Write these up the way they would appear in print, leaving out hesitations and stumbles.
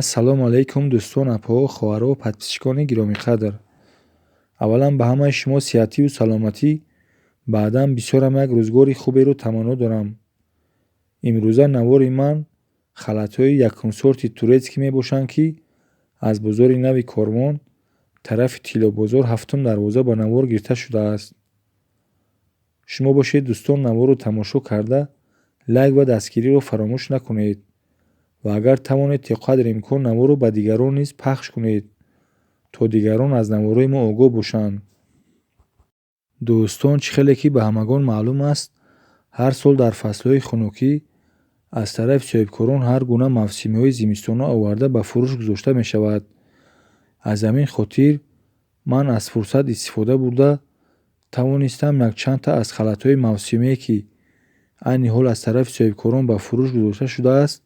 Ассалому алайкум, дӯстон, апаҳо, хоҳарҳо, подписчикони гиромиқадр. Аввалан, ба ҳамаи шумо сиҳативу саломатӣ, баъдан бисёрам як рӯзгори хуберо таманно дорам. Имрӯза навори ман халатҳои якумсорти турецкӣ мебошанд, ки аз бозори нави Корвон, тарафи Тиллобозор, ҳафтум дарвоза ба навор гирифта шудааст. Шумо бошед, дӯстон, наворро тамошо карда, лайк ва дастгириро фаромӯш накунед ва агар тавонед, то қадри имкон наворро ба дигарон низ пахш кунед, то дигарон аз наворҳои мо огоҳ бошанд. Дӯстон, чӣ хеле ки ба ҳамагон маълум аст, ҳар сол дар фаслҳои хунукӣ аз тарафи соҳибкорон ҳар гуна мавсимиҳои зимистона оварда ба фурӯш гузошта мешавад. Аз ҳамин хотир ман аз фурсат истифода бурда тавонистам якчандта аз халатҳои мавсимие, ки айни ҳол аз тарафи соҳибкорон ба фурӯш гузошта шудааст,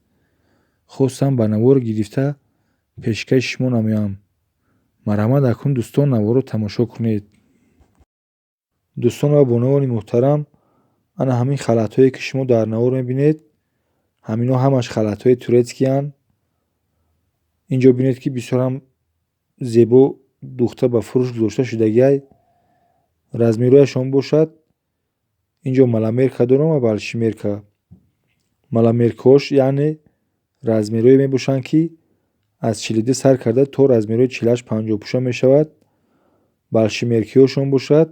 хостам ба навор гирифта пешкаши шумо намоям. Марҳамат, акнун, дӯстон, наворро тамошо кунед. Дӯстон ва бонувони муҳтарам, ана ҳамин халатҳое, ки шумо дар навор мебинед, ҳаминҳо ҳамаш халатҳои турецкиянд. Инҷо бинед, ки бисёрам зебо духта ба фурӯш гузошта шудагиай. Размерҳояшон бошад, инҷо маломерка дорам ва большемерка. Маломеркаҳош, яъне размерҳое мебошанд, ки аз 42 сар карда то размерҳои 48, 50 пӯша мешавад. Большемеркиҳошон бошад,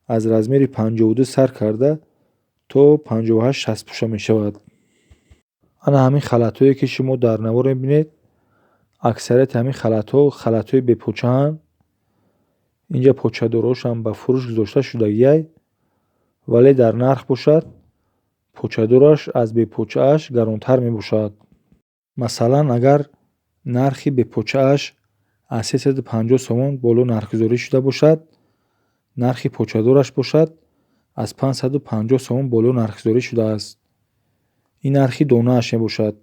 аз размери 52 сар карда то 58, 60 пӯша мешавад. Ана ҳамин халатҳое, ки шумо дар навор мебинед, аксарияти ҳамин халатҳо халатҳои бепочаанд. Инҷа почадорҳошам ба фурӯш гузошта шудагиай, вале дар нарх бошад, почадораш аз бепочааш гаронтар мебошад. Масалан, агар нархи бепочааш аз 350 сомон боло нархгузорӣ шуда бошад, нархи почадораш бошад, аз 550 сомон боло нархгузорӣ шудааст. Ин нархи донааш мебошад.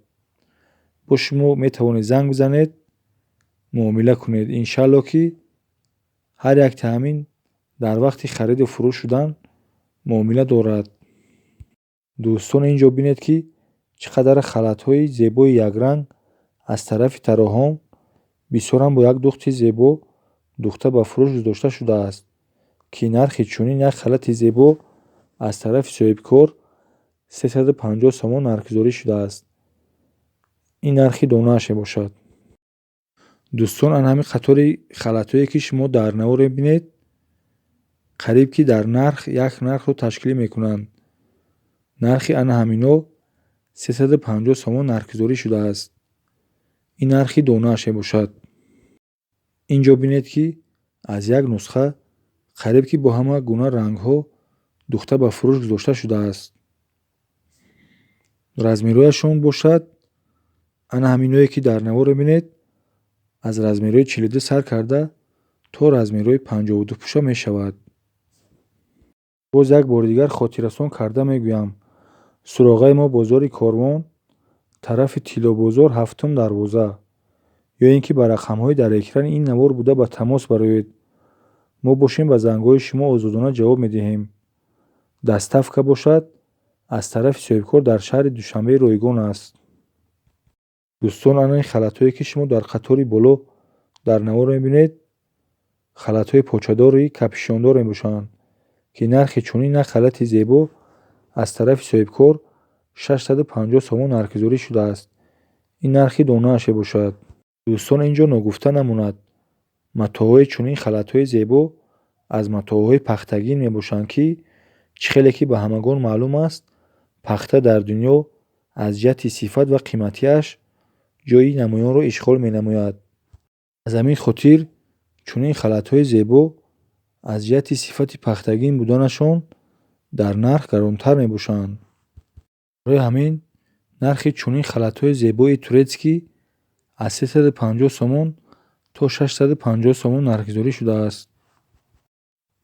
Бо шумо метавонед занг бизанед, муомила кунед. Иншаалло, ки ҳар як таъмин дар вақти хариду фурӯш шудан муомила дорад. Дӯстон, инҷо бинед, ки чӣ қадар халатҳои зебои якранг аз тарафи тарроҳон бисёрам бо як духти зебо духта ба фурӯш гузошта шудааст, ки нархи чунин як халати зебо аз тарафи соҳибкор 350 сомон нархгузорӣ шудааст. Ин нархи донааш мебошад. Дӯстон, ана ҳамин қатори халатҳое, ки шумо дар навор мебинед, қариб ки дар нарх як нархро ташкил мекунанд. Нархи ана ҳаминҳо 350 сомон нархгузорӣ шудааст. Ин нархи донааш мебошад. Инҷо бинед, ки аз як нусха қариб ки бо ҳама гуна рангҳо духта ба фурӯш гузошта шудааст. Размерҳояшон бошад, ана ҳаминҳое, ки дар навор мебинед, аз размерҳои 42 сар карда то размерҳои 52 пӯша мешавад. Боз як бори дигар хотиррасон карда мегӯям: суроғаи мо бозори Корвон, тарафи Тиллобозор, ҳафтум дарвоза, ё ин ки ба рақамҳои дар экрани ин навор буда ба тамос бароед. Мо бошем, ба зангҳои шумо озодона ҷавоб медиҳем. Доставка бошад, аз тарафи соҳибкор дар шаҳри Душанбе ройгон аст. Дӯстон, ана ин халатҳое, ки шумо дар қатори боло дар навор мебинед, халатҳои почадори капюшондор мебошанд, ки нархи чунин як халати зебо аз тарафи соҳибкор 650 сомон нархгузорӣ шудааст. Ин нархи донааш мебошад. Дӯстон, инҷо ногуфта намонад, матоъҳои чунин халатҳои зебо аз матоъҳои пахтагин мебошанд, ки чӣ хеле ки ба ҳамагон маълум аст, пахта дар дунё аз ҷиҳати сифат ва қиматиаш ҷойи намоёнро ишғол менамояд. Аз ҳамин хотир чунин халатҳои зебо аз ҷиҳати сифати пахтагин буданашон дар нарх гаронтар мебошанд. Барои ҳамин нархи чунин халатҳои зебои турецкӣ аз 350 сомон то 650 сомон нархгузорӣ шудааст.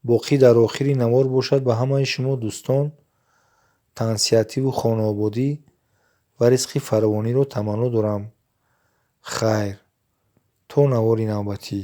Боқӣ дар охири навор бошад, ба ҳамаи шумо дӯстон тансиҳативу хонаободӣ ва ризқи фаровониро таманно дорам. Хайр, то навори навбатӣ.